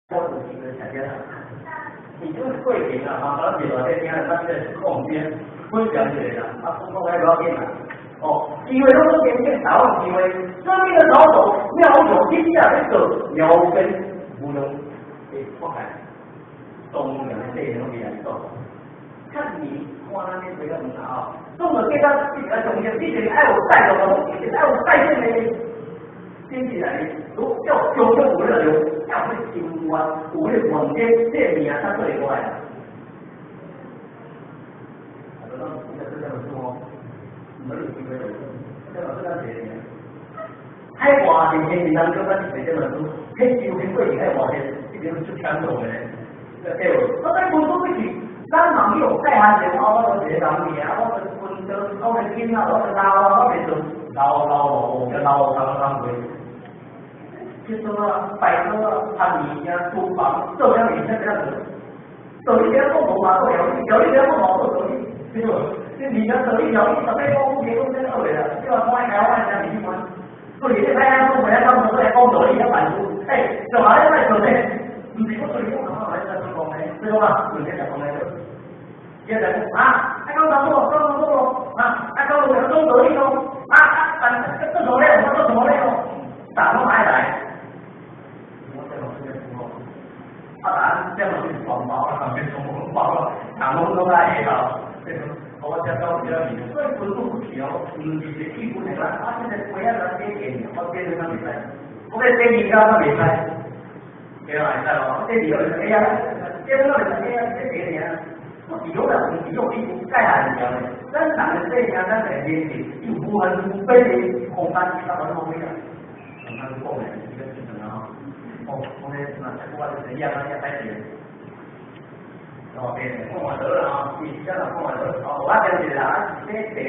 我有時陣食啥？伊這是過程啊，嘛，咱袂偌濟聽，咱這是空邊分享一下啦。啊，講講遐無要緊啦。哦，機會攏總變變台灣機會，生命的老手妙有天下的做苗根無用，欸，我看東洋的這攏袂來做。較你看咱這個毋啊，總個計較比較重要，你就是愛有帶動的，你就是愛有帶動的。經濟來，如要強強有那個要去心願，有那個願景，這個命才做會過來。啊，這種這這種哦，沒有機會的，這種這種這個。海外年輕人當中，咱是這本書，彼就彼過去海外的，這邊出強度的，對無？我咱文書不是，咱嘛有帶下者，我做一個人名，我做分裝，我做囡仔，我做老啊，我袂做老老老老老老老。去做啊，拜托啊，摊物件、厨房，做啥物件这样子，做你这讲无嘛做料理，料理这讲无做道理，对无？你物件做你料理，十八讲五讲讲这好个啦，你话看台湾人物去看，做你这台湾讲袂晓讲，做来讲道理遐办事，欸，做下咧莫做这，毋是我做你讲啊，来来做讲的，对无啊？问题就讲来做，现在讲啊，爱讲道理，讲道理啊，爱讲讲道理咯，啊啊，但做什么咧？我做什么咧？打拢爱來。啊，咱這樣是雙包啊，變雙包了，人攏攏愛會吼。我這講比較明，所以分數不起哦，毋是一個基本的啦。啊，這個雞仔咱買電，我買啥袂使？我買買麵包都袂使，對啊，會使無？這理由是哎呀，這攏會使哎呀，這個爾。我是講啦，毋是用基本界限條的。咱人的生命，咱來連接，有無限無邊的空間，其他攏無咩啊？咱講的這個是啥啊？哦，我們那這個就是一樣啊，一開始。哦，對，講完得啦啊，是這樣講完得。哦，我講一下啊，這地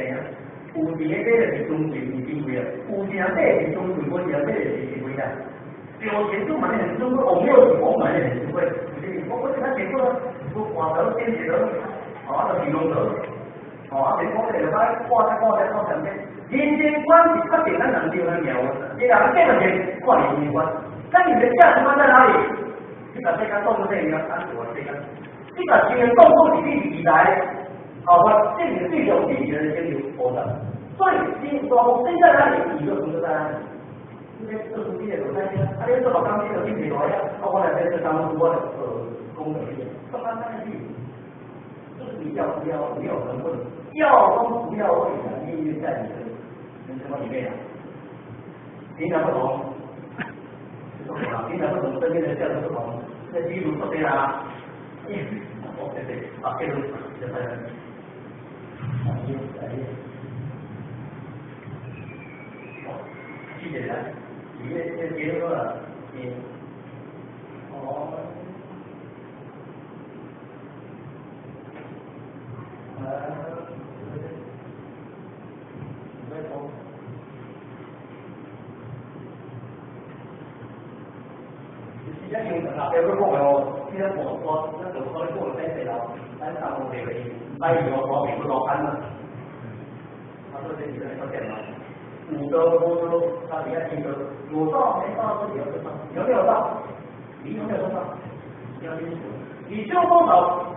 有錢的買就是尊貴，毋是貴啊。有錢人買是尊貴，無錢人買就是貴啊。有錢就買很尊貴，我沒有錢買很尊貴。我我這個結果，我換到變一個，哦，就形容到，哦，啊，講這個擺掛在掛在掛上面。人生觀是確定咱人對咱命運，你人這個是看人生觀，那你的價值觀在哪裡？你把這個當做這個，啊，我這個。你把情人當作是你未來，好吧？這個最有利的成就所在。所以，你說現在哪裡，你就成就在哪裡。你這做生意的做生意，啊，你做木工的做金錢來啊，啊，我來這做工我來做工作的，這麼簡單的，就是你要不要，你有能力，要東不要位的命運在你的人生裡面啊。平常不同，平常不同，身邊的價值不同，那基礎不對啊。哦，對對，啊，這個就是，哎，哦，謝謝啦，你這這結束了，你，哦，啊，對，你講，時間用長啦，不要講哦，你講我，咱就可能講在這啦。咱上午地位，拜二我我袂去落班啦。啊，所以這是咱個電腦，有道無道，他底下聽到有道沒道，自己要知道，有沒有道？你有沒有做到？你要清楚，你修多少？